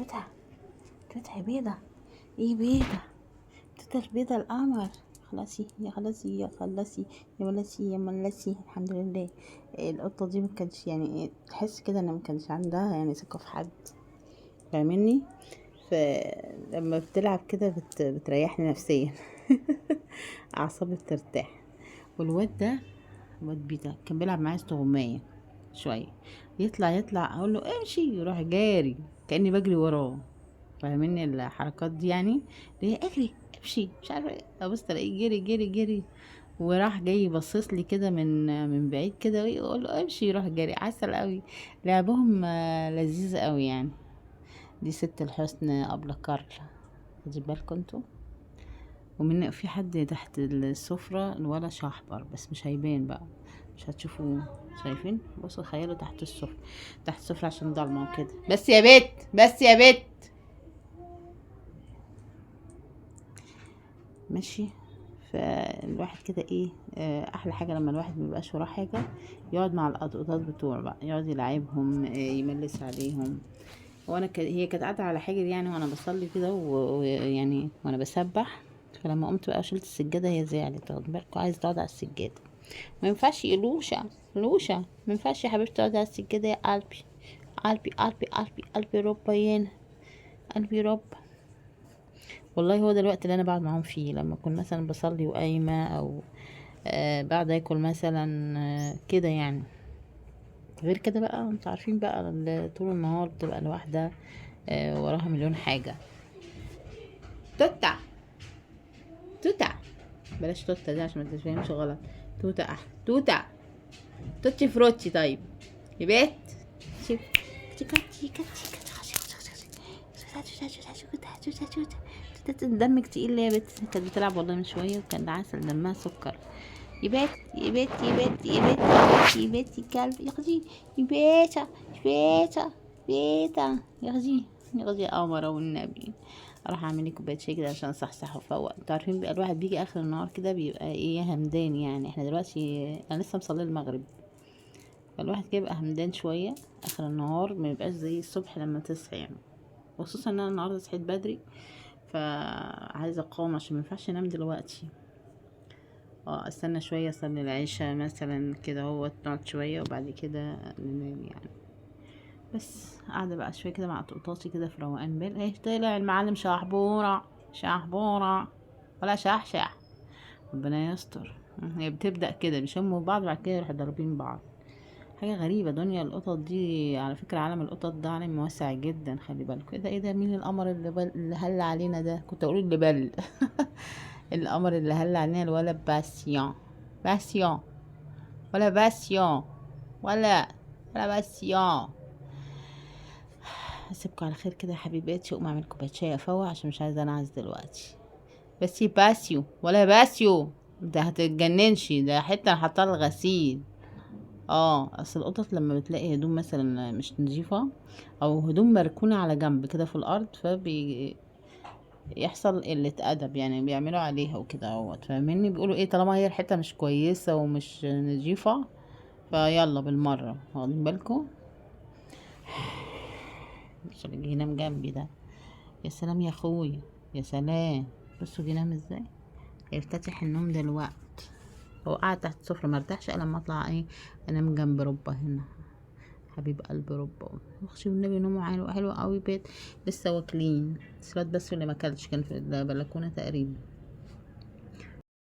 توتة، توتة يا بيضة، ايه بيضة، توتة البيضة القمر. خلاصي يا خلاصي يا خلاصي يا ملاسي يا ملاسي، الحمد لله. القطة دي ما كانش يعني إيه، تحس كده ان ما كانش عندها يعني ثقة في حد، فاهميني؟ فلما بتلعب كده بتريحني نفسيا. اعصابي بترتاح. والواد ده، الواد بيتا، كان بيلعب معايا استغماية شوية، يطلع اقول له امشي، يروح جاري كأني بجري وراه، فاهميني الحركات دي يعني؟ ليه اجري امشي مش عارفه ايه، ابص الاقيه جري جري جري، وراح جاي باصص لي كده من بعيد كده، ويقول له امشي، يروح جري. عسل قوي لعبهم، لذيذ قوي يعني. دي ست الحسن ابله كارل، خدي بالكم انتوا. ومن في حد تحت السفرة الولا شحبر، بس مش هيبان بقى، مش هتشوفوه. شايفين؟ بصوا خياله تحت السفرة، تحت السفرة عشان ضلمة وكده. بس يا بت، بس يا بت، ماشي. فالواحد كده ايه، احلى حاجة لما الواحد ميبقاش وراه حاجة، يقعد مع القطقطات بتوعه بقى، يقعد يلعبهم، يملس عليهم. هي كانت قاعدة على حجري يعني، وانا بصلي كده ويعني وانا بسبح. فلما قمت بقى شلت السجادة هي زعلت، واخد بالكوا، عايزة تقعد على السجادة. ما ينفعش يا لوشة، لوشة ما ينفعش يا حبيبتي تقعدي على السجادة يا قلبي، قلبي قلبي قلبي قلبي ربا يانا، قلبي رب. والله هو ده الوقت اللي انا بقعد معاهم فيه، لما اكون مثلا بصلي وقايمة، او بعد اكل مثلا، كده يعني. غير كده بقى انتوا عارفين بقى طول النهار بتبقى الواحدة، وراها مليون حاجة. توتة توتة، بلاش توتة دي عشان ما تفهمش غلط، توتة احلى. توتة توتي فروتي. طيب يا بت، شوف. دمك تقيل ليه يا بت؟ كانت بتلعب والله من شوية وكان عسل، دمها سكر. يا بت يا بت يا بت يا بت يا بت يا كلب، يا اختي يا بيتا يا بيتا بيتا، يا اختي يا اختي يا قمر والنبي. اروح اعمل لي كوباية شاي كده عشان اصحصح وافوق. انتوا عارفين بقى الواحد بيجي اخر النهار كده بيبقى ايه، همدان يعني. احنا دلوقتي انا لسه مصليه المغرب، فالواحد كده بيبقى همدان شوية اخر النهار، ما يبقاش زي الصبح لما تصحي يعني. وخصوصا ان انا النهارده صحيت بدري، فعايزه اقاوم عشان ما ينفعش انام دلوقتي. استنى شوية اصلي العشاء مثلا كده، هو نقعد شوية وبعد كده ننام يعني. بس قاعدة بقى شوية كده مع قطاطي كده في روقان بال. ايه طلع المعلم شحبوره شحبوره ولا شحشح، ربنا يستر. هي بتبدا كده بيشموا بعض، بعد كده يروحوا ضاربين بعض. حاجة غريبة دنيا القطط دي على فكرة. عالم القطط ده عالم واسع جدا، خلي بالكوا. ايه ده، ايه ده، مين القمر اللي هل علينا ده؟ كنت اقول اللي بل. القمر اللي هل علينا الولا باسيون، باسيون ولا باسيون ولا ولا باسيون. اسيبكم على خير كده يا حبيباتي، اقوم اعمل كوباية شاي افوق عشان مش عايزه انعس دلوقتي. بس باسيو ولا باسيو ده هتتجننش، ده حتة انا حاطاها الغسيل. اصل القطط لما بتلاقي هدوم مثلا مش نظيفة او هدوم مركونة على جنب كده في الارض، فبي يحصل قلة ادب يعني، بيعملوا عليها وكده اهوت، فاهميني؟ بيقولوا ايه، طالما هي الحتة مش كويسة ومش نظيفة فيلا بالمرة، واخدين بالكم؟ مش اللي جه ينام جنبي ده، يا سلام يا اخويا يا سلام. بصوا جه ينام ازاي، هيفتتح النوم دلوقتي. هو قاعد تحت السفرة ما ارتاحش الا لما اطلع ايه انام جنب ربه هنا، حبيب قلب ربه. اخشي والنبي نومه حلو حلو قوي. بيت لسه واكلين سلات بس، اللي ما اكلش كان في البلكونه تقريبا.